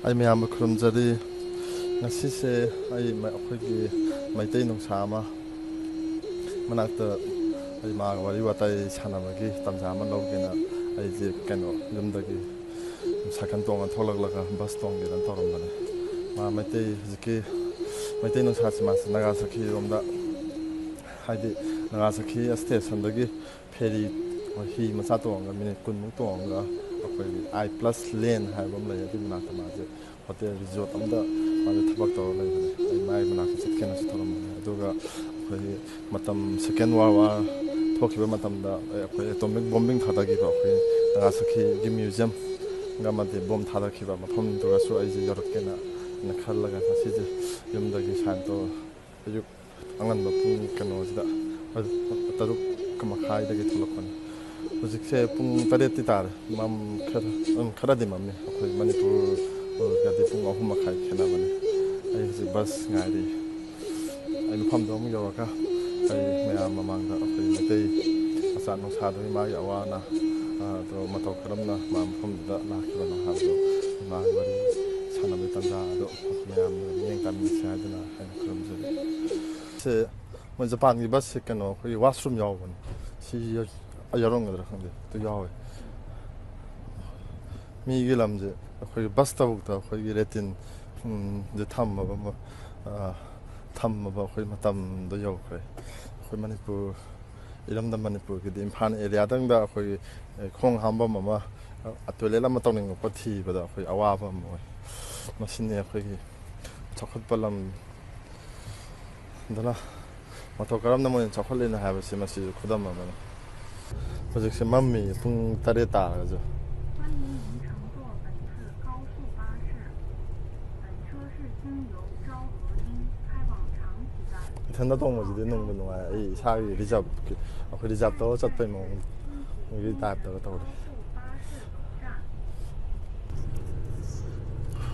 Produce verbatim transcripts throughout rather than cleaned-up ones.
ꯑꯩ ꯃꯌꯥꯝꯕꯨ ꯈꯨꯔꯨꯝꯖꯔꯤ꯫ ꯉꯁꯤꯁꯦ ꯑꯩ ꯃ-, ꯑꯩꯈꯣꯏꯒꯤ ꯃꯩꯇꯩ ꯅꯨꯡꯁꯥ ꯑꯃ ꯃꯅꯥꯛꯇ ꯑꯩ ꯃꯥꯒ ꯋꯥꯔꯤ ꯋꯥꯇꯥꯏ ꯁꯥꯟꯅꯕꯒꯤ ꯇꯥꯟꯖꯥ ꯑꯃ ꯂꯧꯒꯦꯅ ꯑꯩꯁꯦ ꯀꯩꯅꯣ ꯌꯨꯝꯗꯒꯤ ꯁꯥꯏꯀꯜ ꯇꯣꯡꯉ ꯊꯣꯛꯂꯛꯂꯒ ꯕꯁ ꯇꯣꯡꯒꯦꯅ ꯇꯧꯔꯝꯕꯅꯦ꯫ ꯃꯥ ꯃꯩꯇꯩ ꯍꯧꯖꯤꯛꯀꯤ ꯃꯩꯇꯩ ꯅꯨꯡꯁꯥꯁꯦ ꯃꯥꯁꯦ ꯅꯥꯒꯥꯁꯥꯈꯤꯔꯣꯝꯗ, ꯍꯥꯏꯗꯤ ꯅꯥꯒꯥꯁꯥꯈꯤ ꯁ꯭ꯇꯦꯁꯟꯗꯒꯤ ꯐꯦꯔꯤ, ꯍꯤ ꯃꯆꯥ ꯇꯣꯡꯉꯒ ꯃꯤꯅꯤꯠ ꯀꯨꯟꯃꯨꯛ ꯇꯣꯡꯉꯒ ꯑꯩꯈꯣꯏꯒꯤ ꯑꯥꯏ ꯄ꯭ꯂꯁ ꯂꯦꯟ ꯍꯥꯏꯕ ꯑꯃ ꯂꯩ, ꯑꯗꯨꯒꯤ ꯃꯅꯥꯛꯇ ꯃꯥꯁꯦ ꯍꯣꯇꯦꯜ ꯔꯤꯖꯣꯔꯠ ꯑꯃꯗ ꯃꯥꯁꯦ ꯊꯕꯛ ꯇꯧꯔ ꯂꯩꯕꯅꯦ꯫ ꯑꯩ ꯃꯥꯒꯤ ꯃꯅꯥꯛꯇ ꯆꯠꯀꯦꯅꯁꯨ ꯇꯧꯔꯝꯕꯅꯦ꯫ ꯑꯗꯨꯒ ꯑꯩꯈꯣꯏꯒꯤ ꯃꯇꯝ ꯁꯦꯀꯦꯟ ꯋꯥꯔꯜ ꯋꯥꯔ ꯊꯣꯛꯈꯤꯕ ꯃꯇꯝꯗ ꯑꯩꯈꯣꯏ ꯑꯦꯇꯣꯃꯤꯛ ꯕꯣꯝꯕꯤꯡ ꯊꯥꯗꯈꯤꯕ ꯑꯩꯈꯣꯏ ꯅꯥꯒꯥꯁꯥꯈꯤꯒꯤ ꯃ꯭ꯌꯨꯖꯤꯌꯝꯒ ꯑꯃꯗꯤ ꯕꯣꯝ ꯊꯥꯗꯈꯤꯕ ꯃꯐꯝꯗꯨꯒꯁꯨ ꯑꯩꯁꯦ ꯌꯧꯔꯛꯀꯦꯅ, ꯍꯥꯏꯅ ꯈꯜꯂꯒ ꯉꯁꯤꯁꯦ ꯌꯨꯝꯗꯒꯤ ꯁꯥꯏꯟ ꯇꯧꯔ ꯑꯌꯨꯛ ꯑꯉꯟꯕ ꯄꯨꯡ ꯀꯩꯅꯣꯁꯤꯗ, ꯇꯔꯨꯛ ꯃꯈꯥꯏꯗꯒꯤ ꯊꯣꯛꯂꯛꯄꯅꯤ꯫ ꯍꯧꯖꯤꯛꯁꯦ ꯄꯨꯡ ꯇꯔꯦꯠꯇꯤ ꯇꯥꯔꯦ꯫ ꯃꯝ ꯈꯔ, ꯎꯝ, ꯈꯔꯗꯤ ꯃꯝꯃꯤ꯫ ꯑꯩꯈꯣꯏ ꯃꯅꯤꯄꯨꯔꯒꯗꯤ ꯄꯨꯡ ꯑꯍꯨꯝ ꯃꯈꯥꯏ ꯈꯦꯠꯅꯕꯅꯤ꯫ ꯑꯩ ꯍꯧꯖꯤꯛ ꯕꯁ ꯉꯥꯏꯔꯤ꯫ ꯑꯩ ꯃꯐꯝꯗꯣ ꯑꯃꯨꯛ ꯌꯧꯔꯒ ꯑꯩ ꯃꯌꯥꯝ ꯃꯃꯥꯡꯗ ꯑꯩꯈꯣꯏ ꯃꯩꯇꯩ ꯃꯆꯥ ꯅꯨꯡꯁꯥꯗꯨꯒꯤ ꯃꯥꯒꯤ ꯑꯋꯥ ꯑꯅꯥ, ꯑ, ꯑꯗꯣ ꯃꯇꯧ ꯀꯔꯝꯅ ꯃꯥ ꯃꯐꯝꯗꯨꯗ ꯂꯥꯛꯈꯤꯕꯅꯣ ꯍꯥꯏꯕꯗꯣ, ꯃꯥꯒꯤ ꯋꯥꯔꯤ ꯁꯥꯟꯅꯕꯒꯤ ꯇꯥꯟꯖꯥ ꯑꯗꯣ ꯃꯌꯥꯝꯅ ꯃꯤꯠꯌꯦꯡ ꯇꯥꯃꯤꯟꯅꯁꯤ ꯍꯥꯏꯗꯨꯅ ꯑꯩꯅ ꯈꯨꯔꯨꯝꯖꯔꯤ꯫ ꯁꯦ, ꯃꯣꯏ ꯖꯄꯥꯟꯒꯤ ꯕꯁꯁꯦ ꯀꯩꯅꯣ, ꯑꯩꯈꯣꯏꯒꯤ ꯋꯥꯁꯔꯨꯝ ꯌꯥꯎꯕꯅꯤ꯫ ꯁꯤ ꯌꯥ-, ꯌꯥꯎꯔꯝꯒꯗ꯭ꯔꯥ ꯈꯪꯗꯦ, ꯑꯗꯨ ꯌꯥꯎꯋꯦ꯫ ꯃꯤꯒꯤ ꯂꯝꯁꯦ ꯑꯩꯈꯣꯏꯒꯤ ꯕꯁꯇꯐꯥꯎꯗ ꯑꯩꯈꯣꯏꯒꯤ ꯂꯦꯇꯤꯟ, ꯎꯝ, ꯁꯦ ꯊꯝꯃꯕ ꯃ-, ꯑ, ꯊꯝꯃꯕ ꯑꯩꯈꯣꯏ ꯃꯇꯝꯗꯣ ꯌꯧꯈ꯭ꯔꯦ꯫ ꯑꯩꯈꯣꯏ ꯃꯅꯤꯄꯨꯔ, ꯏꯔꯝꯗꯝ ꯃꯅꯤꯄꯨꯔꯒꯤꯗꯤ ꯏꯝꯐꯥꯜ ꯑꯦꯔꯤꯌꯥꯗꯪꯗ ꯑꯩꯈꯣꯏꯒꯤ, ꯑꯦ, ꯈꯣꯡ ꯍꯥꯝꯐꯝ ꯑꯃ, ꯑ, ꯇꯣꯏꯂꯦꯠ ꯑꯃ ꯇꯧꯅꯤꯡꯉꯛꯄ ꯊꯤꯕꯗ ꯑꯩꯈꯣꯏ ꯑꯋꯥꯕ ꯑꯃ ꯑꯣꯏ꯫ ꯃꯁꯤꯅꯤ ꯑꯩꯈꯣꯏꯒꯤ ꯆꯥꯎꯈꯠꯄ ꯂꯝ ꯑꯗꯨꯅ ꯃꯇꯧ ꯀꯔꯝꯅ ꯃꯣꯏꯅ ꯆꯥꯎꯈꯠꯂꯤꯅꯣ ꯍꯥꯏꯕꯁꯤ ꯃꯁꯤꯁꯨ ꯈꯨꯗꯝ ꯑꯃꯅꯤ꯫ ꯍꯧꯖꯤꯛꯁꯦ ꯃꯝꯃꯤ, ꯄꯨꯡ ꯇꯔꯦꯠ ꯇꯥꯔꯒꯁꯨ꯫ 欢迎您乘坐本次高速巴士，本车是经由昭和町开往长崎的。 ꯏꯊꯟꯗ ꯇꯣꯡꯕꯁꯤꯗꯤ ꯅꯨꯡꯕꯨ ꯅꯨꯡꯉꯥꯏ꯫ ꯑꯩ ꯏꯁꯥꯒꯤ ꯔꯤꯖꯥꯕꯀꯤ, ꯑꯩꯈꯣꯏ ꯔꯤꯖꯥꯕ ꯇꯧꯔ ꯆꯠꯄꯩ ꯃꯑꯣꯡꯒꯤ ꯇꯥꯏꯞꯇꯒ ꯇꯧꯔꯦ꯫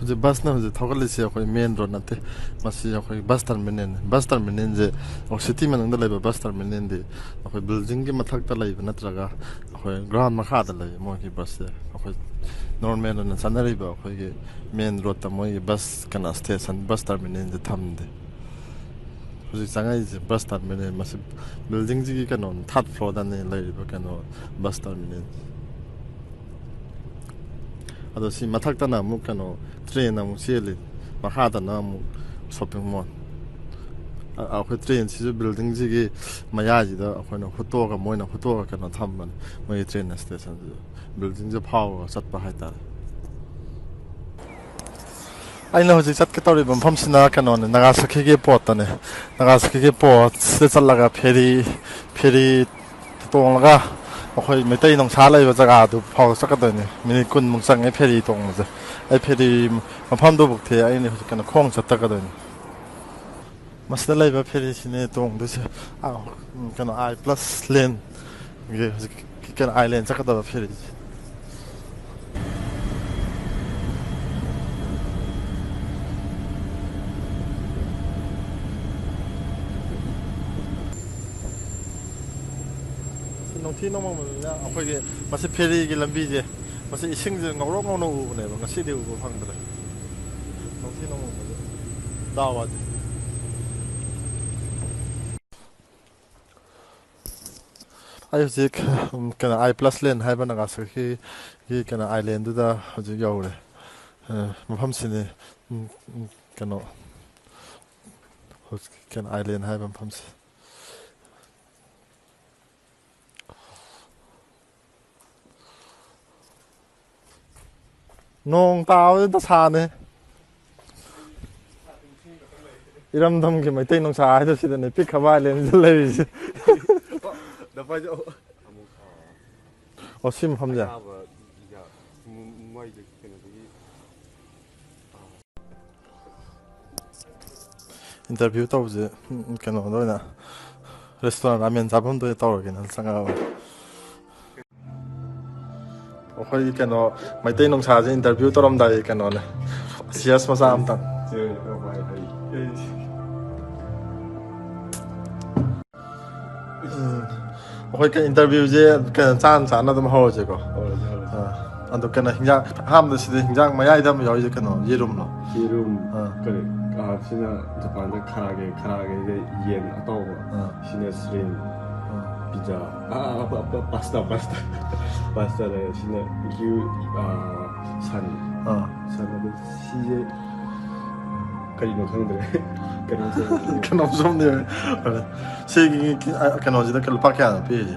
ꯍꯧꯖꯤꯛ ꯕꯁꯅ ꯍꯧꯖꯤꯛ ꯊꯧꯒꯠꯂꯤꯁꯦ ꯑꯩꯈꯣꯏ ꯃꯦꯟ ꯔꯣꯗ ꯅꯠꯇꯦ, ꯃꯁꯤ ꯑꯩꯈꯣꯏ ꯕꯁ ꯇꯔꯃꯤꯅꯦꯜꯅꯤ꯫ ꯕꯁ ꯇꯔꯃꯤꯅꯦꯜꯁꯦ ꯑꯩꯈꯣꯏ ꯁꯤꯇꯤ ꯃꯅꯨꯡꯗ ꯂꯩꯕ ꯕꯁ ꯇꯔꯃꯤꯅꯦꯜꯗꯤ ꯑꯩꯈꯣꯏ ꯕꯤꯜꯗꯤꯡꯒꯤ ꯃꯊꯛꯇ ꯂꯩꯕ ꯅꯠꯇ꯭ꯔꯒ ꯑꯩꯈꯣꯏ ꯒ꯭ꯔꯥꯎꯟ ꯃꯈꯥꯗ ꯂꯩ ꯃꯣꯏꯒꯤ ꯕꯁꯁꯦ꯫ ꯑꯩꯈꯣꯏ ꯅꯣꯔꯃꯦꯜ ꯑꯣꯏꯅ ꯆꯠꯅꯔꯤꯕ ꯑꯩꯈꯣꯏꯒꯤ ꯃꯦꯟ ꯔꯣꯗꯇ ꯃꯣꯏꯒꯤ ꯕꯁ ꯀꯩꯅꯣ ꯁ꯭ꯇꯦꯁꯟ, ꯕꯁ ꯇꯔꯃꯤꯅꯦꯜꯁꯦ ꯊꯝꯗꯦ꯫ ꯍꯧꯖꯤꯛ ꯆꯪꯉꯛꯏꯁꯦ ꯕꯁ ꯇꯔꯃꯤꯅꯦꯜ, ꯃꯁꯤ ꯕꯤꯜꯗꯤꯡꯁꯤꯒꯤ ꯀꯩꯅꯣ ꯊꯥꯔꯠ ꯐ꯭ꯂꯣꯔꯗꯅꯦ ꯂꯩꯔꯤꯕ ꯀꯩꯅꯣ ꯕꯁ ꯇꯔꯃꯤꯅꯦꯜ꯫ ꯑꯗꯣ ꯁꯤ ꯃꯊꯛꯇꯅ ꯑꯃꯨꯛ ꯀꯩꯅꯣ ꯇ꯭ꯔꯦꯟ ꯑꯃꯨꯛ ꯆꯦꯜꯂꯤ, ꯃꯈꯥꯗꯅ ꯑꯃꯨꯛ ꯁꯣꯞꯄꯤꯡ ꯃꯣꯜ꯫ ꯑ-, ꯑꯩꯈꯣꯏ ꯇ꯭ꯔꯦꯟꯁꯤꯁꯨ ꯕꯤꯜꯗꯤꯡꯁꯤꯒꯤ ꯃꯌꯥꯏꯁꯤꯗ ꯑꯩꯈꯣꯏꯅ ꯍꯨꯠꯇꯣꯛꯑꯒ, ꯃꯣꯏꯅ ꯍꯨꯠꯇꯣꯛꯑꯒ ꯀꯩꯅꯣ ꯊꯝꯕꯅꯤ, ꯃꯣꯏꯒꯤ ꯇ꯭ꯔꯦꯟ ꯁ꯭ꯇꯦꯁꯟꯁꯤꯗ ꯕꯤꯜꯗꯤꯡꯁꯦ ꯐꯥꯎꯔꯒ ꯆꯠꯄ ꯍꯥꯏꯇꯥꯔꯦ꯫ ꯑꯩꯅ ꯍꯧꯖꯤꯛ ꯆꯠꯀꯦ ꯇꯧꯔꯤꯕ ꯃꯐꯝꯁꯤꯅ ꯀꯩꯅꯣꯅꯦ, ꯅꯥꯒꯥꯁꯥꯀꯤꯒꯤ ꯄꯣꯔꯠꯇꯅꯦ꯫ ꯅꯥꯒꯥꯁꯥꯀꯤꯒꯤ ꯄꯣꯔꯠꯁꯤꯗ ꯆꯠꯂꯒ ꯐꯦꯔꯤ, ꯐꯦꯔꯤ ꯇꯣꯡꯉꯒ ꯑꯩꯈꯣꯏ ꯃꯩꯇꯩ ꯅꯨꯡꯁꯥ ꯂꯩꯕ ꯖꯒꯥꯗꯨ ꯐꯥꯎ ꯆꯠꯀꯗꯣꯏꯅꯦ꯫ ꯃꯤꯅꯤꯠ ꯀꯨꯟꯃꯨꯛ ꯆꯪꯉꯦ ꯐꯦꯔꯤ ꯇꯣꯡꯕꯁꯦ꯫ ꯑꯩ ꯐꯦꯔꯤ ꯃꯐꯝꯗꯨꯐꯥꯎꯇꯤ ꯑꯩꯅ ꯍꯧꯖꯤꯛ ꯀꯩꯅꯣ ꯈꯣꯡ ꯆꯠꯇꯒꯗꯣꯏꯅꯤ꯫ ꯃꯁꯤꯗ ꯂꯩꯕ ꯐꯦꯔꯤꯁꯤꯅꯦ ꯇꯣꯡꯗꯣꯏꯁꯦ꯫ ꯑꯥ, ꯎꯝ, ꯀꯩꯅꯣ, ꯑꯥꯏ ꯄ꯭ꯂꯁ ꯂꯦꯟꯒꯤ ꯍꯧꯖꯤꯛ ꯀꯩꯅꯣ, ꯑꯥꯏꯂꯦꯟ ꯆꯠꯀꯗꯕ ꯐꯦꯔꯤꯁꯦ꯫ ꯅꯨꯡꯊꯤ ꯅꯣꯡꯃꯪꯕꯅꯤꯅ ꯑꯩꯈꯣꯏꯒꯤ ꯃꯁꯤ ꯐꯦꯔꯤꯒꯤ ꯂꯝꯕꯤꯁꯦ, ꯃꯁꯤ ꯏꯁꯤꯡꯁꯦ ꯉꯧꯔꯣꯛ ꯉꯧꯅ ꯎꯕꯅꯦꯕ, ꯉꯁꯤꯗꯤ ꯎꯕ ꯐꯪꯗ꯭ꯔꯦ꯫ ꯅꯨꯡꯊꯤ ꯅꯣꯡꯃꯪꯕꯁꯦ ꯗꯥꯎ ꯌꯥꯗꯦ꯫ ꯑꯩ ꯍꯧꯖꯤꯛ, ꯎꯝ, ꯀꯩꯅꯣ, ꯑꯥꯏ ꯄ꯭ꯂꯁ ꯂꯦꯟ ꯍꯥꯏꯕ ꯅꯥꯒꯥꯁꯥꯀꯤꯒꯤ ꯀꯩꯅꯣ ꯑꯥꯏꯂꯦꯟꯗꯨꯗ ꯍꯧꯖꯤꯛ ꯌꯧꯔꯦ꯫ ꯑ, ꯃꯐꯝꯁꯤꯅꯤ, ꯎꯝ, ꯎꯝ, ꯀꯩꯅꯣ, ꯍꯧꯖꯤꯛ ꯀꯩꯅꯣ ꯑꯥꯏꯂꯦꯟ ꯍꯥꯏꯕ ꯃꯐꯝꯁꯦ꯫ ꯅꯣꯡ ꯇꯥꯕꯗ ꯗꯁꯥꯅꯦ꯫ ꯏꯔꯝꯗꯝꯒꯤ ꯃꯩꯇꯩ ꯅꯨꯡꯁꯥ ꯍꯥꯏꯗꯣ ꯁꯤꯗꯅꯦ, ꯄꯤꯛꯈ꯭ꯔꯕ ꯑꯥꯏꯂꯦꯟꯁꯤꯗ ꯂꯩꯔꯤꯁꯦ꯫ ꯑꯣ, ꯁꯤ ꯃꯐꯝꯁꯦ꯫ ꯏꯟꯇꯔꯚ꯭ꯌꯨ ꯇꯧꯕꯁꯦ, ꯎꯝ, ꯀꯩꯅꯣꯗ ꯑꯣꯏꯅ, ꯔꯦꯁꯇꯨꯔꯦꯟ ꯔꯥꯃꯦꯟ ꯆꯥꯐꯝꯗ ꯑꯣꯏꯅ ꯇꯧꯔꯒꯦꯅ ꯆꯪꯉꯛꯑꯕꯅꯦ꯫ ꯑꯩꯈꯣꯏꯒꯤ ꯀꯩꯅꯣ, ꯃꯩꯇꯩ ꯅꯨꯡꯁꯥꯁꯦ ꯏꯟꯇꯔꯚ꯭ꯌꯨ ꯇꯧꯔꯝꯗꯥꯏꯒꯤ ꯀꯩꯅꯣꯅꯦ, ꯁꯤꯌꯁ ꯃꯆꯥ ꯑꯝꯇꯪ꯫ ꯎꯝ, ꯑꯩꯈꯣꯏ ꯏꯟꯇꯔꯚ꯭ꯌꯨꯁꯦ ꯀꯩꯅꯣ, ꯆꯥꯅ ꯆꯥꯅ ꯑꯗꯨꯝ ꯍꯧꯔꯁꯦꯀꯣ꯫ ꯍꯧꯔꯁꯦ, ꯍꯧꯔꯁꯦ꯫ ꯑꯥ꯫ ꯑꯗꯣ ꯀꯩꯅꯣ, ꯍꯤꯟꯖꯥꯡ ꯑꯍꯥꯟꯕꯗ ꯁꯤꯗ ꯍꯤꯟꯖꯥꯡ ꯃꯌꯥꯏꯗ ꯑꯃ ꯌꯥꯎꯔꯤꯁꯦ ꯀꯩꯅꯣ, ꯌꯦꯔꯨꯝꯂꯣ? ꯌꯦꯔꯨꯝ ꯑꯥ. ꯀꯔꯤ ꯑꯥ, ꯁꯤꯅ ꯖꯄꯥꯟꯗ ꯈꯔꯥꯒꯦ, ꯈꯔꯥꯒꯦꯁꯦ ꯌꯦꯟ ꯑꯇꯥꯎꯕ. ꯑꯥ. ꯁꯤꯅ ꯁ꯭ꯔꯤꯝ. ꯑꯥ. ꯄꯤꯖꯥ. Pasta pasta. ꯄꯥꯁꯇꯥ ꯂꯩꯔꯦ. ꯁꯤꯅ ꯒ꯭ꯌꯨ. ꯁꯟ. ꯑꯥ. ꯁꯟ ꯑꯗꯨ ꯁꯤꯁꯦ ꯀꯔꯤꯅꯣ ꯈꯪꯗ꯭ꯔꯦ. ꯀꯩꯅꯣꯁꯦ. ꯀꯩꯅꯣꯝ ꯁꯣꯝꯅꯦ. ꯁꯤꯒꯤ ꯀꯩꯅꯣꯁꯤꯗ ꯂꯨꯄꯥ ꯀꯌꯥꯅꯣ ꯄꯤꯔꯤꯁꯦ?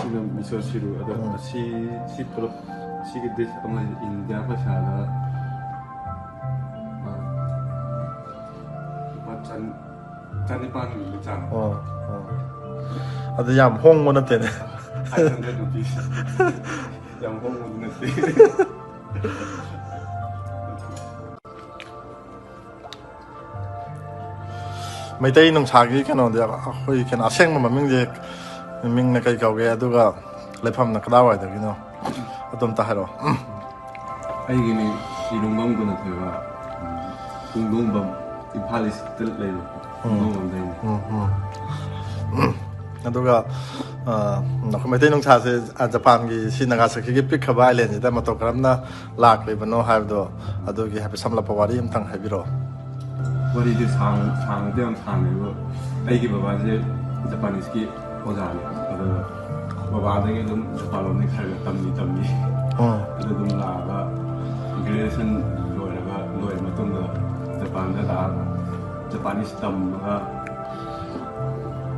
ꯁꯤꯅ ꯃꯤꯁꯣ ꯁꯤꯔꯨ. ꯑꯗꯣ ꯎꯝ. ꯁꯤ ꯁꯤ ꯄꯨꯂꯞ ꯁꯤꯒꯤ ꯗꯤꯁ ꯑꯃ ꯏꯟꯗꯤꯌꯥ ꯄꯩꯁꯥꯗ ꯑꯥ, ꯂꯨꯄꯥ ꯆꯅꯤ ꯆꯅꯤꯄꯥꯟꯒꯨꯝꯕ ꯆꯥꯡ. ꯑꯣ, ꯑꯣ. ꯑꯗꯨ ꯌꯥꯝ ꯍꯣꯡꯕ ꯅꯠꯇꯦꯅꯦ. Five hundred rupees. ꯌꯥꯝ ꯍꯣꯡꯕꯗꯤ ꯅꯠꯇꯦ. ꯃꯩꯇꯩ ꯅꯨꯡꯁꯥꯒꯤ ꯀꯩꯅꯣꯗꯤ ꯑꯩꯈꯣꯏ ꯀꯩꯅꯣ ꯑꯁꯦꯡꯕ ꯃꯃꯤꯡꯁꯦ ꯃꯤꯡꯅ ꯀꯩ ꯀꯧꯒꯦ, ꯑꯗꯨꯒ ꯂꯩꯐꯝꯅ ꯀꯗꯥꯏꯋꯥꯏꯗꯒꯤꯅꯣ, ꯑꯗꯨ ꯑꯝꯇ ꯍꯥꯏꯔꯛꯑꯣ. ꯑꯩꯒꯤ ꯃꯤꯡ ꯏꯔꯨꯡꯕꯝ ꯒꯨꯅꯊꯣꯏꯕ, ꯄꯨꯡꯗꯣꯡꯕꯝ, ꯏꯝꯐꯥꯜ ꯏꯁꯇ ꯂꯩꯕ ꯄꯨꯡꯗꯣꯡꯕꯝꯗꯩꯅꯤ. ꯎꯝ, ꯎꯝ. ꯑꯗꯨꯒ ꯑ, ꯑꯩꯈꯣꯏ ꯃꯩꯇꯩ ꯅꯨꯡꯁꯥꯁꯦ, ꯑ, ꯖꯄꯥꯟꯒꯤ ꯁꯤ ꯅꯥꯒꯥꯁꯥꯀꯤꯒꯤ ꯄꯤꯛꯈ꯭ꯔꯕ ꯑꯥꯏꯂꯦꯟꯁꯤꯗ ꯃꯇꯧ ꯀꯔꯝꯅ ꯂꯥꯛꯂꯤꯕꯅꯣ ꯍꯥꯏꯕꯗꯣ, ꯑꯗꯨꯒꯤ ꯍꯥꯏꯐꯦꯠ ꯁꯝꯂꯞꯄ ꯋꯥꯔꯤ ꯑꯃꯇꯪ ꯍꯥꯏꯕꯤꯔꯛꯑꯣ. ꯋꯥꯔꯤꯗꯤ ꯁꯥꯡ ꯁꯥꯡꯕꯗꯤ ꯌꯥꯝ ꯁꯥꯡꯉꯦꯕꯨ, ꯑꯩꯒꯤ ꯕꯕꯥꯁꯦ ꯖꯄꯥꯅꯤꯁꯀꯤ ꯑꯣꯖꯥꯅꯦ. ꯑꯗꯨꯒ ꯕꯕꯥꯗꯒꯤ ꯑꯗꯨꯝ ꯖꯄꯥꯟ ꯂꯣꯟꯗꯤ ꯈꯔ ꯈꯔ ꯇꯝꯃꯤ ꯇꯝꯃꯤ. ꯎꯝ. ꯑꯗꯨ ꯑꯗꯨꯝ ꯂꯥꯛꯑꯒ ꯒ꯭ꯔꯦꯖꯨꯑꯦꯁꯟ ꯂꯣꯏꯔꯒ, ꯂꯣꯏꯔ ꯃꯇꯨꯡꯗ ꯖꯄꯥꯟꯗ ꯂꯥꯛꯑꯒ ꯖꯄꯥꯅꯤꯁ ꯇꯝꯃꯒ,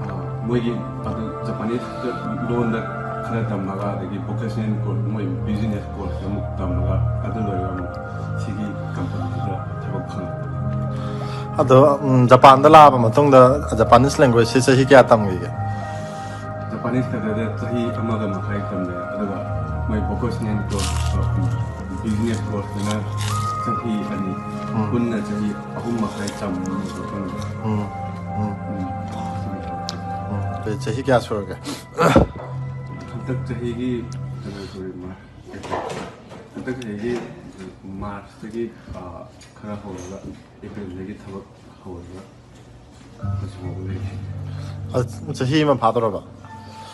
ꯑ, ꯃꯣꯏꯒꯤ ꯑꯗꯨ ꯖꯄꯥꯅꯤꯁ ꯂꯣꯟꯗ ꯈꯔ ꯇꯝꯃꯒ, ꯑꯗꯒꯤ ꯚꯣꯀꯦꯁꯅꯦꯜ ꯀꯣꯔꯁ, ꯃꯣꯏ ꯕꯤꯖꯤꯅꯦꯁ ꯀꯣꯔꯁ ꯑꯃꯨꯛ ꯇꯝꯃꯒ, ꯑꯗꯨ ꯂꯣꯏꯔꯒ ꯑꯃꯨꯛ ꯁꯤꯒꯤ ꯀꯝꯄꯅꯤꯁꯤꯗ ꯊꯕꯛ ꯐꯪꯉꯛꯄ. ꯑꯗꯣ, ꯎꯝ, ꯖꯄꯥꯟꯗ ꯂꯥꯛꯑꯕ ꯃꯇꯨꯡꯗ ꯖꯄꯥꯅꯤꯁ ꯂꯦꯡꯒ꯭ꯋꯦꯖꯁꯤ ꯆꯍꯤ ꯀꯌꯥ ꯇꯝꯈꯤꯒꯦ? ꯖꯄꯥꯅꯤꯁ ꯈꯛꯇꯗ ꯆꯍꯤ ꯑꯃꯒ ꯃꯈꯥꯏ ꯇꯝꯃꯦ. ꯑꯗꯨꯒ ꯃꯣꯏ ꯚꯣꯀꯦꯁꯅꯦꯜ ꯀꯣꯔꯁ, ꯕꯤꯖꯤꯅꯦꯁ ꯀꯣꯔꯁꯇꯨꯅ ꯆꯍꯤ ꯑꯅꯤ, ꯎꯝ. ꯄꯨꯟꯅ ꯆꯍꯤ ꯑꯍꯨꯝ ꯃꯈꯥꯏ ꯇꯝꯃꯦ. ꯎꯝ, ꯎꯝ, ꯎꯝ. ꯎꯝ. ꯑꯗꯨꯗꯤ ꯆꯍꯤ ꯀꯌꯥ ꯁꯨꯔꯒꯦ? ꯍꯟꯗꯛ ꯆꯍꯤꯒꯤ ꯀꯩꯅꯣ ꯁꯨꯔꯦ, ꯃꯥꯔꯆ, ꯍꯟꯗꯛ ꯆꯍꯤꯒꯤ ꯃꯥꯔꯆꯇꯒꯤ, ꯑ, ꯈꯔ ꯍꯧꯔꯒ ꯑꯦꯄ꯭ꯔꯤꯜꯗꯒꯤ ꯊꯕꯛ ꯍꯧꯔꯒ ꯍꯧꯖꯤꯛ ꯐꯥꯎꯕ ꯂꯩꯔꯤ. ꯑ, ꯆꯍꯤ ꯑꯃ ꯐꯥꯗꯧꯔꯕ?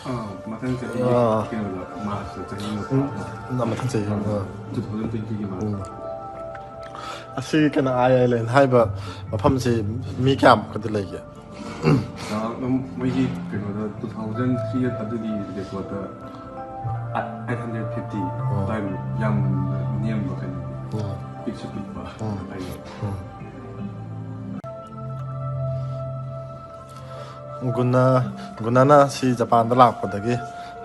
ꯑꯥ, ꯃꯊꯪ ꯆꯍꯤ ꯑꯥ꯫ ꯀꯩꯅꯣꯗ, ꯃꯥꯔꯆꯇ ꯆꯍꯤ ꯑꯃ ꯎꯝ, ꯎꯝ, ꯃꯊꯪ ꯆꯍꯤ ꯑꯃ꯫ ꯇꯨ ꯊꯥꯎꯖꯟ ꯇ꯭ꯋꯦꯟꯇꯤꯒꯤ ꯃꯥꯔꯆ꯫ ꯑꯁꯤ ꯀꯩꯅꯣ, ꯑꯥꯏ ꯑꯥꯏꯂꯦꯟ ꯍꯥꯏꯕ ꯃꯐꯝꯁꯤ ꯃꯤ ꯀꯌꯥꯃꯨꯛꯀꯗꯤ ꯂꯩꯒꯦ? ꯆꯥꯎꯔꯥꯛꯅ ꯃꯣꯏꯒꯤ ꯀꯩꯅꯣꯗ, ꯇꯨ ꯊꯥꯎꯖꯟ ꯊ꯭ꯔꯤ ꯑꯗꯨꯒꯤ ꯔꯦꯀꯣꯔꯠꯇ ꯑꯩꯠ ꯍꯟꯗ꯭ꯔꯦꯠ ꯐꯤꯐꯇꯤ ꯑꯣ꯫ ꯑꯗꯨꯋꯥꯏꯃꯨꯛ, ꯌꯥꯝꯅ ꯅꯦꯝꯕ ꯀꯩꯅꯣ, ꯑꯣ꯫ ꯄꯤꯛꯁꯨ ꯄꯤꯛꯄ ꯑꯣ꯫ ꯍꯥꯏꯗꯤ꯫ ꯒꯨꯅ ꯒꯨꯅꯅ ꯁꯤ ꯖꯄꯥꯟꯗ ꯂꯥꯛꯄꯗꯒꯤ,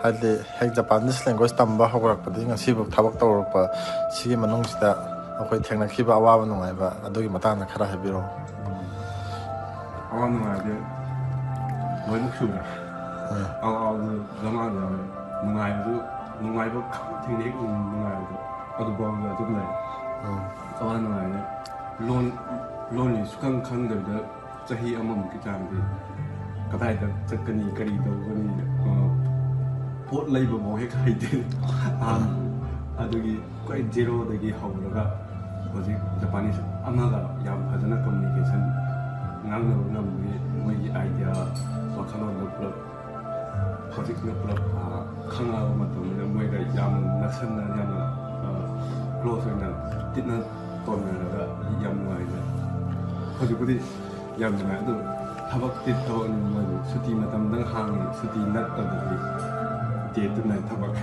ꯍꯥꯏꯗꯤ ꯍꯦꯛ ꯖꯄꯥꯅꯤꯁ ꯂꯦꯡꯒ꯭ꯋꯦꯖ ꯇꯝꯕ ꯍꯧꯔꯛꯄꯗꯒꯤ ꯉꯁꯤꯐꯥꯎ ꯊꯕꯛ ꯇꯧꯔꯛꯄ, ꯁꯤꯒꯤ ꯃꯅꯨꯡꯁꯤꯗ ꯑꯩꯈꯣꯏ ꯊꯦꯡꯅꯈꯤꯕ ꯑꯋꯥꯕ ꯅꯨꯡꯉꯥꯏꯕ ꯑꯗꯨꯒꯤ ꯃꯇꯥꯡꯗ ꯈꯔ ꯍꯥꯏꯕꯤꯔꯛꯑꯣ꯫ ꯑꯋꯥ ꯅꯨꯡꯉꯥꯏꯗꯤ ꯂꯣꯏꯅꯃꯛ ꯁꯨꯔꯦ꯫ ꯑꯋꯥꯕꯗꯨ ꯖꯃꯥꯟ ꯌꯥꯎꯔꯦ, ꯅꯨꯡꯉꯥꯏꯕꯗꯨ, ꯅꯨꯡꯉꯥꯏꯕ ꯈꯪ ꯊꯦꯡꯅ ꯍꯦꯛ ꯅꯨꯡꯉꯥꯏꯕꯗꯣ ꯑꯗꯨꯐꯥꯎꯗ ꯑꯗꯨꯝ ꯂꯩ꯫ ꯑꯋꯥ ꯅꯨꯡꯉꯥꯏꯅ ꯂꯣꯟ, ꯂꯣꯟꯂꯤ ꯁꯨꯈꯪ ꯈꯪꯗꯕꯤꯗ ꯆꯍꯤ ꯑꯃꯃꯨꯛꯀꯤ ꯆꯥꯡꯗꯤ ꯀꯗꯥꯏꯗ ꯆꯠꯀꯅꯤ, ꯀꯔꯤ ꯇꯧꯒꯅꯤ, ꯑ, ꯄꯣꯠ ꯂꯩꯕꯐꯥꯎ ꯍꯦꯛ ꯍꯩꯇꯦ꯫ ꯑꯍꯥꯟꯕ ꯑꯗꯨꯒꯤ ꯈ꯭ꯋꯥꯏ ꯖꯦꯔꯣꯗꯒꯤ ꯍꯧꯔꯒ ꯍꯧꯖꯤꯛ ꯖꯄꯥꯅꯤꯁ ꯑꯃꯒ ꯌꯥꯝ ꯐꯖꯅ ꯀꯝꯃꯨꯅꯤꯀꯦꯁꯟ ꯉꯥꯡꯅꯕ ꯉꯝꯕꯒꯤ ꯃꯣꯏꯒꯤ ꯑꯥꯏꯗꯤꯌꯥ, ꯋꯥꯈꯜꯂꯣꯟꯗꯣ ꯄꯨꯂꯞ ꯍꯧꯖꯤꯛꯅ ꯄꯨꯂꯞ, ꯑ, ꯈꯪꯉꯛꯑꯕ ꯃꯇꯝꯗ ꯃꯣꯏꯒ ꯌꯥꯝꯅ ꯅꯛꯁꯟꯅ, ꯌꯥꯝꯅ, ꯑ, ꯀ꯭ꯂꯣꯁ ꯑꯣꯏꯅ ꯇꯤꯠꯅ ꯇꯣꯟꯅꯔꯒ ꯌꯥꯝ ꯅꯨꯡꯉꯥꯏꯖꯩ꯫ ꯍꯧꯖꯤꯛꯄꯨꯗꯤ ꯌꯥꯝ ꯅꯨꯡꯉꯥꯏ, ꯑꯗꯨ ꯊꯕꯛꯇꯤ ꯊꯕꯛꯅꯤ, ꯃꯣꯏꯗꯤ ꯁꯨꯇꯤ ꯃꯇꯝꯗꯪ ꯍꯥꯡꯉꯤ, ꯁꯨꯇꯤ ꯅꯠꯇꯕꯗꯤ ꯗꯦ ꯇꯨ ꯅꯥꯏꯠ ꯊꯕꯛ꯫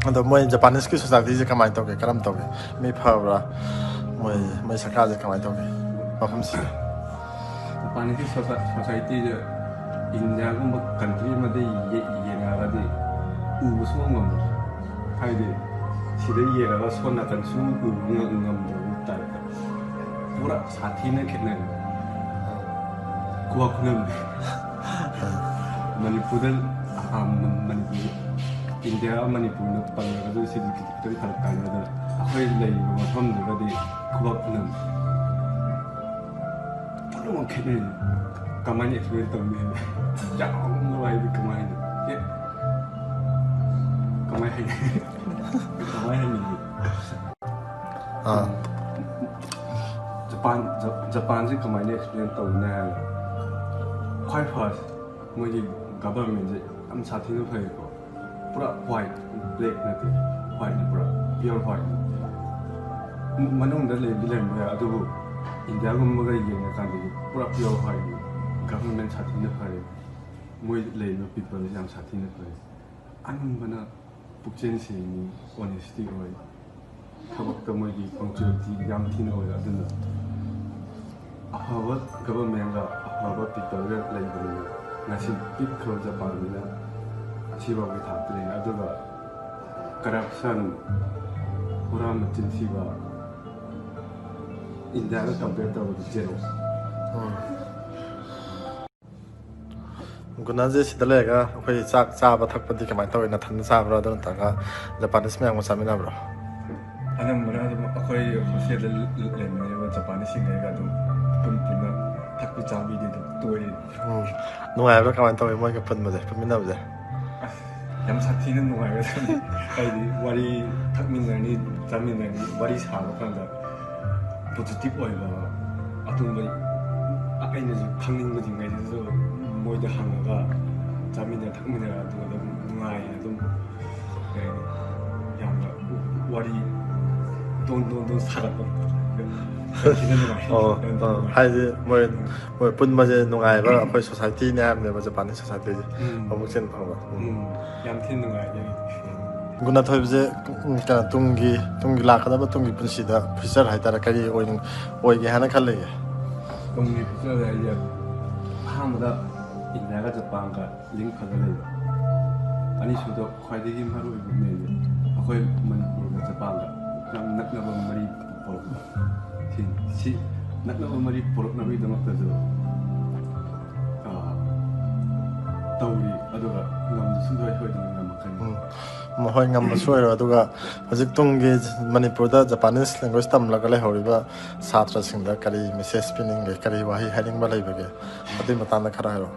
ꯑꯗꯣ ꯃꯣꯏ ꯖꯄꯥꯅꯤꯁꯀꯤ ꯁꯣꯁꯥꯏꯇꯤꯁꯦ ꯀꯃꯥꯏꯅ ꯇꯧꯒꯦ, ꯀꯔꯝ ꯇꯧꯒꯦ? ꯃꯤ ꯐꯕ꯭ꯔꯥ? ꯃꯣꯏ, ꯃꯣꯏ ꯁꯔꯀꯥꯔꯁꯦ ꯀꯃꯥꯏꯅ ꯇꯧꯒꯦ ꯃꯐꯝꯁꯤꯗ? ꯖꯄꯥꯅꯤꯁꯀꯤ ꯁꯣꯁꯥ-, ꯁꯣꯁꯥꯏꯇꯤꯁꯦ ꯏꯟꯗꯤꯌꯥꯒꯨꯝꯕ ꯀꯟꯇ꯭ꯔꯤ ꯑꯃꯗ ꯌꯦ-, ꯌꯦꯡꯅꯔꯒꯗꯤ ꯎꯕ ꯁꯨꯡꯉꯝ ꯉꯝꯃꯣꯏ꯫ ꯍꯥꯏꯗꯤ ꯁꯤꯗ ꯌꯦꯡꯉꯒ ꯁꯣꯝ ꯅꯥꯀꯟ ꯁꯨꯡꯎ ꯎꯕ ꯉꯝ-, ꯉꯝꯗꯕ ꯇꯥꯏꯞꯇ꯫ ꯄꯨꯔꯥ ꯁꯥꯊꯤꯅ ꯈꯦꯠꯅꯔꯦ꯫ ꯈꯨꯕꯥꯛ ꯈꯨꯅꯝꯅꯦ꯫ ꯃꯅꯤꯄꯨꯔꯗ, ꯑ, ꯃ-, ꯃꯅꯤꯄꯨꯔ, ꯏꯟꯗꯤꯌꯥ ꯃꯅꯤꯄꯨꯔꯅ ꯄꯜꯂꯒꯁꯨ ꯁꯤꯗꯤ ꯈꯤꯇꯪ ꯐꯔꯛ ꯇꯥꯏ꯫ ꯑꯗꯨꯅ ꯑꯩꯈꯣꯏ ꯂꯩꯔꯤꯕ ꯃꯐꯝꯗꯨꯒꯗꯤ ꯈꯨꯕꯥꯛ ꯈꯨꯅꯝ꯫ ꯄꯨꯝꯅꯃꯛ ꯈꯦꯠꯅꯩ꯫ ꯀꯃꯥꯏꯅ ꯑꯦꯛꯁꯄ꯭ꯂꯦꯟ ꯇꯧꯅꯤ ꯍꯥꯏꯕ? ꯌꯥꯝ ꯅꯨꯡꯉꯥꯏꯕ, ꯀꯃꯥꯏꯅ? ꯑꯦ, ꯀꯃꯥꯏ ꯍꯥꯏꯅꯤ? ꯀꯃꯥꯏ ꯍꯥꯏꯅꯤ? ꯑꯥ꯫ ꯖꯄꯥꯟ, ꯖ-, ꯖꯄꯥꯟꯁꯤ ꯀꯃꯥꯏꯅ ꯑꯦꯛꯁꯄ꯭ꯂꯦꯟ ꯇꯧꯅꯤ ꯍꯥꯏꯕ? ꯈ꯭ꯋꯥꯏ ꯐꯥꯔꯁ ꯃꯣꯏꯒꯤ ꯒꯚꯔꯟꯃꯦꯟꯁꯦ ꯌꯥꯝ ꯁꯥꯊꯤꯅ ꯐꯩꯀꯣ꯫ ꯄꯨꯔꯥ ꯋꯥꯏꯠ, ꯕ꯭ꯂꯦꯛ ꯅꯠꯇꯦ, ꯋꯥꯏꯠꯅꯤ, ꯄꯨꯔꯥ ꯄꯤꯌꯣꯔ ꯋꯥꯏꯠꯅꯤ꯫ ꯃꯅꯨꯡꯗ ꯂꯩꯕꯗꯤ ꯂꯩꯔꯝꯕ ꯌꯥꯏ, ꯑꯗꯨꯕꯨ ꯏꯟꯗꯤꯌꯥꯒꯨꯝꯕꯒ ꯌꯦꯡꯉꯀꯥꯟꯗꯗꯤ ꯄꯨꯔꯥ ꯄꯤꯌꯣꯔ ꯋꯥꯏꯠꯅꯤ꯫ ꯒꯚꯔꯟꯃꯦꯟ ꯁꯥꯊꯤꯅ ꯐꯔꯦ, ꯃꯣꯏ ꯂꯩꯔꯤꯕ ꯄꯤꯄꯜꯁꯦ ꯌꯥꯝ ꯁꯥꯊꯤꯅ ꯐꯔꯦ꯫ ꯑꯅꯝꯕꯅ ꯄꯨꯛꯆꯦꯜ ꯁꯦꯡꯉꯤ, ꯑꯣꯅꯦꯁꯇꯤ ꯑꯣꯏ, ꯊꯕꯛꯇ ꯃꯣꯏꯒꯤ ꯄꯪꯆꯨꯌꯦꯜꯇꯤ ꯌꯥꯝ ꯊꯤꯅ ꯑꯣꯏ꯫ ꯑꯗꯨꯅ ꯑꯐꯕ ꯒꯚꯔꯟꯃꯦꯟꯒ ꯑꯐꯕ ꯄꯤꯄꯜꯒ ꯂꯩꯕꯅꯤꯅ ꯉꯁꯤ ꯄꯤꯛꯈ꯭ꯔꯕ ꯖꯄꯥꯟꯁꯤꯅ ꯑꯁꯤꯐꯥꯎꯒꯤ ꯊꯥꯛꯇ ꯂꯩꯔꯦ꯫ ꯑꯗꯨꯒ ꯀꯔꯞꯁꯟ, ꯍꯨꯔꯥꯟꯕ ꯆꯤꯟꯊꯤꯕ ꯏꯟꯗꯤꯌꯥꯒ ꯀꯝꯄꯤꯌꯔ ꯇꯧꯕꯗ ꯖꯦꯔꯣ꯫ ꯒꯨꯅꯥꯁꯦ ꯁꯤꯗ ꯂꯩꯔꯒ ꯑꯩꯈꯣꯏ ꯆꯥꯛ ꯆꯥꯕ ꯊꯛꯄꯗꯤ ꯀꯃꯥꯏꯅ ꯇꯧꯋꯤ? ꯅꯊꯟꯗ ꯆꯥꯕ꯭ꯔꯥ, ꯑꯗꯨ ꯅꯠꯇ꯭ꯔꯒ ꯖꯄꯥꯅꯤꯁ ꯃꯌꯥꯝꯒ ꯆꯥꯃꯤꯟꯅꯕ꯭ꯔꯣ? ꯑꯅꯝꯕꯅ ꯑꯗꯨꯝ ꯑꯩꯈꯣꯏ ꯍꯣꯁꯇꯦꯜꯗ ꯂꯩꯃꯤꯟꯅꯔꯤꯕ ꯖꯄꯥꯅꯤꯁꯁꯤꯡꯗꯒ ꯑꯗꯨꯝ ꯄꯨꯟ ꯄꯨꯟꯅ ꯊꯛꯄꯤ ꯆꯥꯕꯤꯗꯤ ꯑꯗꯨꯝ ꯇꯣꯏ꯫ ꯎꯝ꯫ ꯅꯨꯡꯉꯥꯏꯕ꯭ꯔꯥ? ꯀꯃꯥꯏꯅ ꯇꯧꯋꯤ ꯃꯣꯏꯒ ꯄꯨꯟꯕꯁꯦ, ꯄꯨꯟꯃꯤꯟꯅꯕꯁꯦ? ꯑꯁ, ꯌꯥꯝ ꯁꯥꯊꯤꯅ ꯅꯨꯡꯉꯥꯏꯕ ꯖꯥꯠꯅꯤ꯫ ꯍꯥꯏꯗꯤ ꯋꯥꯔꯤ ꯊꯛꯃꯤꯟꯅꯔꯅꯤ, ꯆꯥꯃꯤꯟꯅꯔꯅꯤ, ꯋꯥꯔꯤ ꯁꯥꯕ ꯀꯥꯟꯗ ꯄꯣꯖꯤꯇꯤꯚ ꯑꯣꯏꯕ, ꯑꯗꯨꯝꯕ ꯑꯩꯅꯁꯨ ꯈꯪꯅꯤꯡꯕꯁꯤꯡꯉꯩꯗꯨꯁꯨ ꯃꯣꯏꯗ ꯍꯪꯉꯒ ꯆꯥꯃꯤꯟꯅ ꯊꯛꯃꯤꯟꯅꯔ ꯑꯗꯨꯝ ꯅꯨꯡꯉꯥꯏ꯫ ꯑꯗꯨꯝ ꯀꯩ ꯍꯥꯏꯅꯤ, ꯌꯥꯝꯅ ꯋꯥꯔꯤ ꯗꯣꯟ ꯗꯣꯟ ꯗꯣꯟ ꯁꯥꯒꯠꯄ ꯌꯥꯝ ꯊꯤꯅ ꯅꯨꯡꯉꯥꯏ꯫ ꯑꯣ, ꯌꯥꯝ ꯑꯣ, ꯅꯨꯡꯉꯥꯏ꯫ ꯍꯥꯏꯗꯤ ꯃꯣꯏ ꯃꯣꯏ ꯄꯨꯟꯕꯁꯦ ꯅꯨꯡꯉꯥꯏꯕ, ꯑꯩꯈꯣꯏ ꯁꯣꯁꯥꯏꯇꯤꯅꯦ ꯍꯥꯏꯕꯅꯦꯕ, ꯖꯄꯥꯅꯤꯁ ꯁꯣꯁꯥꯏꯇꯤꯁꯦ꯫ ꯎꯝ꯫ ꯃꯕꯨꯛꯆꯦꯜ ꯐꯕ꯫ ꯎꯝ꯫ ꯎꯝ, ꯌꯥꯝ ꯊꯤꯅ ꯅꯨꯡꯉꯥꯏ꯫ ꯒꯨꯅꯥ ꯊꯣꯏꯕꯁꯦ, ꯎꯝ, ꯀꯩꯅꯣ, ꯇꯨꯡꯒꯤ ꯇꯨꯡꯒꯤ ꯂꯥꯛꯀꯗꯕ ꯇꯨꯡꯒꯤ ꯄꯨꯟꯁꯤꯗ, ꯐ꯭ꯌꯨꯆꯔ ꯍꯥꯏꯇꯥꯔꯦ, ꯀꯔꯤ ꯑꯣꯏꯅꯤꯡ ꯑꯣꯏꯒꯦ ꯍꯥꯏꯅ ꯈꯜꯂꯤꯒꯦ? ꯇꯨꯡꯒꯤ ꯐ꯭ꯌꯨꯆꯔꯗ ꯑꯩꯁꯦ ꯑꯍꯥꯟꯕꯗ ꯏꯟꯗꯤꯌꯥꯒ ꯖꯄꯥꯟꯒ ꯂꯤꯡ ꯐꯖꯅ ꯂꯩꯕ꯫ ꯑꯅꯤꯁꯨꯕꯗ ꯈ꯭ꯋꯥꯏꯗꯒꯤ ꯃꯔꯨꯑꯣꯏꯕ ꯃꯦꯟꯁꯦ ꯑꯩꯈꯣꯏ ꯃꯅꯤꯄꯨꯔꯒ ꯖꯄꯥꯟꯒ ꯌꯥꯝ ꯅꯛꯅꯕ ꯃꯔꯤ ꯄꯨꯔꯛꯄ꯫ ꯁꯤ, ꯁꯤ ꯅꯛꯅꯕ ꯃꯔꯤ ꯄꯨꯔꯛꯅꯕꯒꯤꯗꯃꯛꯇꯁꯨ, ꯑꯥ, ꯇꯧꯔꯤ꯫ ꯑꯗꯨꯒ ꯉꯝꯁꯨ ꯁꯨꯡꯁꯣꯏ ꯁꯣꯏꯗꯅ ꯉꯝꯃꯛꯀꯅꯤ꯫ ꯎꯝ꯫ ꯃꯈꯣꯏ ꯉꯝꯕꯁꯨ ꯑꯣꯏꯔꯣ꯫ ꯑꯗꯨꯒ ꯍꯧꯖꯤꯛ ꯇꯨꯡꯒꯤ ꯃꯅꯤꯄꯨꯔꯗ ꯖꯄꯥꯅꯤꯁ ꯂꯦꯡꯒ꯭ꯋꯦꯖ ꯇꯝꯂꯒ ꯂꯩꯍꯧꯔꯤꯕ ꯁꯥꯇ꯭ꯔꯁꯤꯡꯗ ꯀꯔꯤ ꯃꯦꯁꯦꯖ ꯄꯤꯅꯤꯡꯒꯦ, ꯀꯔꯤ ꯋꯥꯍꯩ ꯍꯥꯏꯅꯤꯡꯕ ꯂꯩꯕꯒꯦ? ꯑꯗꯨꯒꯤ ꯃꯇꯥꯡꯗ ꯈꯔ ꯍꯥꯏꯔꯣ꯫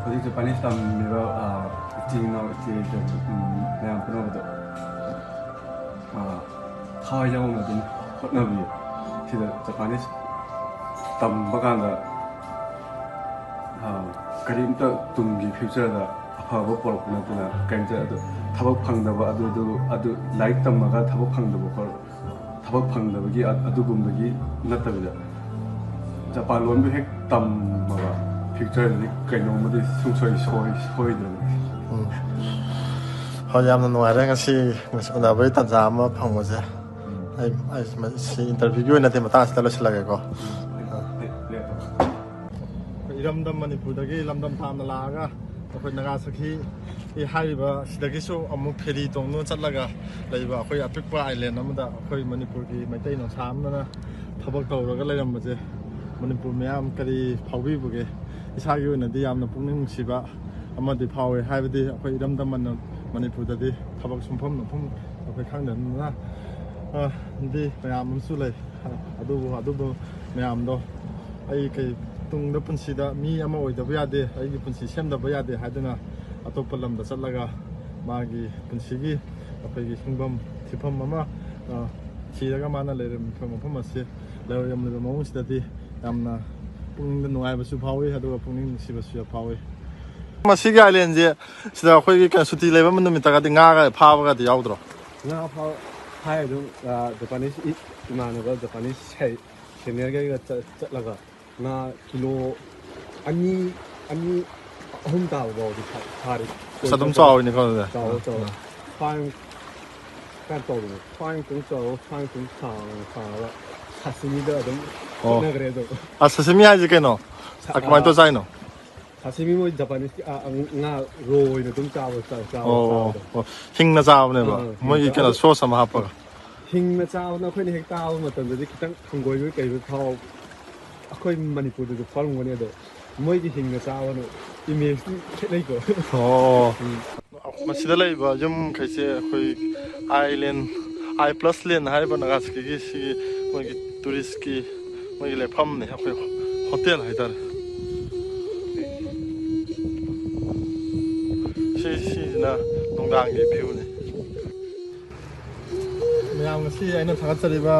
ꯍꯧꯖꯤꯛ ꯖꯄꯥꯅꯤꯁ ꯇꯝꯃꯤꯕ, ꯑꯥ, ꯏꯆꯤꯜ ꯏꯅꯥꯎ, ꯏꯆꯦ ꯏꯆꯦ, ꯎꯝ, ꯃꯌꯥꯝ ꯄꯨꯝꯅꯃꯛꯇ, ꯑꯥ, ꯊꯋꯥꯏ ꯌꯥꯎꯅ ꯑꯗꯨꯝ ꯍꯣꯠꯅꯕꯤꯌꯨ꯫ ꯁꯤꯗ ꯖꯄꯥꯅꯤꯁ ꯇꯝꯕ ꯀꯥꯟꯗ, ꯑꯥ, ꯀꯔꯤꯝꯇ ꯇꯨꯡꯒꯤ ꯐ꯭ꯌꯨꯆꯔꯗ ꯑꯐꯕ ꯄꯣꯔꯛꯄ ꯅꯠꯇꯅ ꯀꯔꯤꯝꯇ, ꯑꯗꯨ ꯊꯕꯛ ꯐꯪꯗꯕ, ꯑꯗꯨ ꯑꯗꯨ ꯑꯗꯨ ꯂꯥꯏꯔꯤꯛ ꯇꯝꯃꯒ ꯊꯕꯛ ꯐꯪꯗꯕ ꯈꯣꯠ-, ꯊꯕꯛ ꯐꯪꯗꯕꯒꯤ ꯑ-, ꯑꯗꯨꯒꯨꯝꯕꯒꯤ ꯅꯠꯇꯕꯤꯗ, ꯖꯄꯥꯟ ꯂꯣꯟꯕꯨ ꯍꯦꯛ ꯇꯝꯃꯕ, ꯐ꯭ꯌꯨꯆꯔꯗꯗꯤ ꯀꯩꯅꯣꯝꯃꯗꯤ ꯁꯨꯡꯁꯣꯏ ꯁꯣꯏ ꯁꯣꯏꯗ꯭ꯔꯕꯅꯤ꯫ ꯍꯣꯏ, ꯌꯥꯝꯅ ꯅꯨꯡꯉꯥꯏꯔꯦ ꯉꯁꯤ ꯎꯅꯕꯒꯤ ꯇꯥꯟꯖꯥ ꯑꯃ ꯐꯪꯕꯁꯦ꯫ ꯑꯩ ꯑꯩ ꯁꯤ ꯏꯟꯇꯔꯚꯤꯌꯨꯒꯤ ꯑꯣꯏꯅꯗꯤ ꯃꯇꯥꯡ ꯑꯁꯤꯗ ꯂꯣꯏꯁꯤꯜꯂꯒꯦꯀꯣ꯫ ꯂꯦꯞꯄꯣ꯫ ꯑꯩꯈꯣꯏ ꯏꯔꯝꯗꯝ ꯃꯅꯤꯄꯨꯔꯗꯒꯤ ꯂꯝꯗꯝ ꯊꯥꯞꯅ ꯂꯥꯛꯑꯒ ꯑꯩꯈꯣꯏ ꯅꯥꯒꯥꯁꯥꯀꯤ ꯍꯥꯏꯔꯤꯕ ꯁꯤꯗꯒꯤꯁꯨ ꯑꯃꯨꯛ ꯐꯦꯔꯤ ꯇꯣꯡꯗꯨꯅ ꯆꯠꯂꯒ ꯂꯩꯕ ꯑꯩꯈꯣꯏ ꯑꯄꯤꯛꯄ ꯑꯥꯏꯂꯦꯟ ꯑꯃꯗ ꯑꯩꯈꯣꯏ ꯃꯅꯤꯄꯨꯔꯒꯤ ꯃꯩꯇꯩ ꯅꯨꯡꯁꯥ ꯑꯃꯅ ꯊꯕꯛ ꯇꯧꯔꯒ ꯂꯩꯔꯝꯕꯁꯦ, ꯃꯅꯤꯄꯨꯔ ꯃꯤꯌꯥꯝ ꯀꯔꯤ ꯐꯥꯎꯕꯤꯕꯒꯦ? ꯏꯁꯥꯒꯤ ꯑꯣꯏꯅꯗꯤ ꯌꯥꯝꯅ ꯄꯨꯛꯅꯤꯡ ꯅꯨꯡꯁꯤꯕ ꯑꯃꯗꯤ ꯐꯥꯎꯋꯦ꯫ ꯍꯥꯏꯕꯗꯤ ꯑꯩꯈꯣꯏ ꯏꯔꯝꯗꯝ ꯃꯅ-, ꯃꯅꯤꯄꯨꯔꯗꯗꯤ ꯊꯕꯛ ꯁꯨꯡꯐꯝ ꯅꯣꯝꯐꯝ ꯑꯩꯈꯣꯏ ꯈꯪꯗꯕꯅꯤꯅ, ꯑ, ꯗꯤ ꯃꯌꯥꯝ ꯑꯃꯁꯨ ꯂꯩ꯫ ꯑꯗꯨꯕꯨ ꯑꯗꯨꯕꯨ ꯃꯌꯥꯝꯗꯣ ꯑꯩ ꯀꯩ ꯇꯨꯡꯗ ꯄꯨꯟꯁꯤꯗ ꯃꯤ ꯑꯃ ꯑꯣꯏꯗꯕ ꯌꯥꯗꯦ, ꯑꯩꯒꯤ ꯄꯨꯟꯁꯤ ꯁꯦꯝꯗꯕ ꯌꯥꯗꯦ ꯍꯥꯏꯗꯨꯅ ꯑꯇꯣꯞꯄ ꯂꯝꯗ ꯆꯠꯂꯒ ꯃꯥꯒꯤ ꯄꯨꯟꯁꯤꯒꯤ ꯑꯩꯈꯣꯏꯒꯤ ꯍꯤꯡꯐꯝ ꯊꯤꯐꯝ ꯑꯃ, ꯑ, ꯊꯤꯔꯒ ꯃꯥꯅ ꯂꯩꯔꯝꯃꯤꯕ ꯃꯐꯝ ꯑꯁꯤ ꯂꯩꯔꯝꯂꯤꯕ ꯃꯑꯣꯡꯁꯤꯗꯗꯤ ꯌꯥꯝꯅ ꯄꯨꯛꯅꯤꯡꯗ ꯅꯨꯡꯉꯥꯏꯕꯁꯨ ꯐꯥꯎꯏ, ꯑꯗꯨꯒ ꯄꯨꯛꯅꯤꯡ ꯅꯨꯡꯁꯤꯕꯁꯨ ꯐꯥꯎꯏ꯫ ꯃꯁꯤꯒꯤ ꯑꯥꯏꯂꯦꯟꯁꯦ ꯁꯤꯗ ꯑꯩꯈꯣꯏꯒꯤ ꯀꯩꯅꯣ ꯁꯨꯇꯤ ꯂꯩꯕ ꯅꯨꯃꯤꯠꯇꯒꯗꯤ ꯉꯥꯒ ꯐꯥꯕꯒꯗꯤ ꯌꯥꯎꯗ꯭ꯔꯣ? ꯉꯥ ꯐꯥ-, ꯐꯥꯏ ꯑꯗꯨꯝ꯫ ꯑ, ꯖꯄꯥꯅꯤꯁ ꯏ-, ꯏꯃꯥꯟꯅꯕ ꯖꯄꯥꯅꯤꯁ ꯁꯦ-, ꯁꯦꯅꯤꯌꯔꯈꯩꯒ ꯆꯠ-, ꯆꯠꯂꯒ ꯉꯥ ꯀꯤꯂꯣ ꯑꯅꯤ, ꯑꯅꯤ, ꯑꯍꯨꯝ ꯇꯥꯕ ꯐꯥꯎꯗꯤ ꯐꯥ-, ꯐꯥꯔꯤ꯫ ꯑꯁ, ꯑꯗꯨꯝ ꯆꯥꯎꯋꯤꯅꯦꯀꯣ ꯑꯗꯨꯗꯤ꯫ ꯆꯥꯎꯋꯦ, ꯆꯥꯎꯋꯦ꯫ ꯐꯥꯏꯟ ꯀꯥꯏꯅ ꯇꯧꯕꯅꯦ꯫ ꯐꯥꯏꯟ ꯈꯤꯇꯪ ꯆꯥꯎꯔ, ꯐꯥꯏꯟ ꯈꯤꯇꯪ ꯁꯥꯡꯅ ꯁꯥꯔꯒ ꯁꯥꯁꯤꯃꯤꯗ ꯑꯗꯨꯝ ꯑꯣ꯫ ꯆꯠꯅꯈ꯭ꯔꯦ ꯑꯗꯨꯝ꯫ ꯑ, ꯁꯥꯁꯤꯃꯤ ꯍꯥꯏꯁꯦ ꯀꯩꯅꯣ? ꯑ, ꯀꯃꯥꯏꯅ ꯇꯧꯔ ꯆꯥꯏꯅꯣ? ꯁꯥꯁꯤꯃꯤ ꯃꯣꯏ ꯖꯄꯥꯅꯤꯁꯀꯤ, ꯑ, ꯑ, ꯉꯥ ꯔꯣ ꯑꯣꯏꯅ ꯑꯗꯨꯝ ꯆꯥꯕ, ꯆꯥ-, ꯆꯥꯕ, ꯑꯣ, ꯑꯣ, ꯆꯥꯕꯗꯣ꯫ ꯑꯣ꯫ ꯍꯤꯡꯅ ꯆꯥꯕꯅꯦꯕ꯫ ꯑꯥ, ꯃꯣꯏꯒꯤ ꯍꯤꯡꯅ ꯀꯩꯅꯣ ꯆꯥꯕ꯫ ꯁꯣꯁ ꯑꯃ ꯍꯥꯞꯄꯒ꯫ ꯍꯤꯡꯅ ꯆꯥꯕꯅ ꯑꯩꯈꯣꯏꯅ ꯍꯦꯛ ꯇꯥꯕ ꯃꯇꯝꯗꯗꯤ ꯈꯤꯇꯪ ꯍꯪꯒꯣꯏꯕ ꯀꯩꯕ ꯐꯥꯎ꯫ ꯑꯩꯈꯣꯏ ꯃꯅꯤꯄꯨꯔꯗꯁꯨ ꯐꯥꯎꯔꯝꯒꯅꯤ, ꯑꯗꯣ ꯃꯣꯏꯒꯤ ꯍꯤꯡꯅ ꯆꯥꯕꯅ ꯏꯃꯦꯖꯇꯤ ꯈꯦꯠꯅꯩꯀꯣ꯫ ꯑꯣ꯫ ꯃꯁꯤꯗ ꯂꯩꯕ ꯌꯨꯝꯈꯩꯁꯦ ꯑꯩꯈꯣꯏ ꯑꯥꯏ ꯂꯦꯟ, ꯑꯥꯏ ꯄ꯭ꯂꯁ ꯂꯦꯟ ꯍꯥꯏꯔꯤꯕ ꯅꯥꯒꯥꯁꯥꯀꯤꯒꯤ ꯁꯤꯒꯤ ꯃꯣꯏꯒꯤ ꯇꯨꯔꯤꯁꯀꯤ ꯃꯣꯏꯒꯤ ꯂꯦꯛꯐꯝꯅꯦ, ꯑꯩꯈꯣꯏ ꯍꯣꯇꯦꯜ ꯍꯥꯏꯇꯥꯔꯦ꯫ ꯁꯤ, ꯁꯤꯁꯤꯅ ꯅꯨꯡꯗꯥꯡꯒꯤ ꯚ꯭ꯌꯨꯅꯦ꯫ ꯃꯌꯥꯝ ꯉꯁꯤ ꯑꯩꯅ ꯊꯥꯒꯠꯆꯔꯤꯕ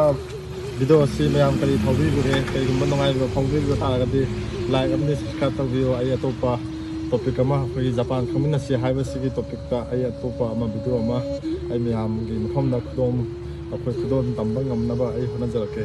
ꯚꯤꯗꯤꯑꯣ ꯑꯁꯤ ꯃꯌꯥꯝ ꯀꯔꯤ ꯐꯥꯎꯕꯤꯕꯒꯦ? ꯀꯔꯤꯒꯨꯝꯕ ꯅꯨꯡꯉꯥꯏꯕ ꯐꯥꯎꯕꯤꯕ ꯇꯥꯔꯒꯗꯤ, ꯂꯥꯏꯛ ꯑꯃꯗꯤ ꯁꯕꯁꯀ꯭ꯔꯥꯏꯕ ꯇꯧꯕꯤꯌꯨ꯫ ꯑꯩ ꯑꯇꯣꯞꯄ ꯇꯣꯄꯤꯛ ꯑꯃ, ꯑꯩꯈꯣꯏꯒꯤ ꯖꯄꯥꯟ ꯈꯪꯃꯤꯟꯅꯁꯤ ꯍꯥꯏꯕꯁꯤꯒꯤ ꯇꯣꯄꯤꯛꯇ ꯑꯩ ꯑꯇꯣꯞꯄ ꯑꯃ, ꯚꯤꯗꯤꯑꯣ ꯑꯃ ꯑꯩ ꯃꯌꯥꯝꯒꯤ ꯃꯐꯝꯗ ꯈꯨꯗꯣꯝ, ꯑꯩꯈꯣꯏ ꯈꯨꯗꯣꯝ ꯇꯝꯕ ꯉꯝꯅꯕ ꯑꯩ ꯍꯣꯠꯅꯖꯔꯛꯀꯦ꯫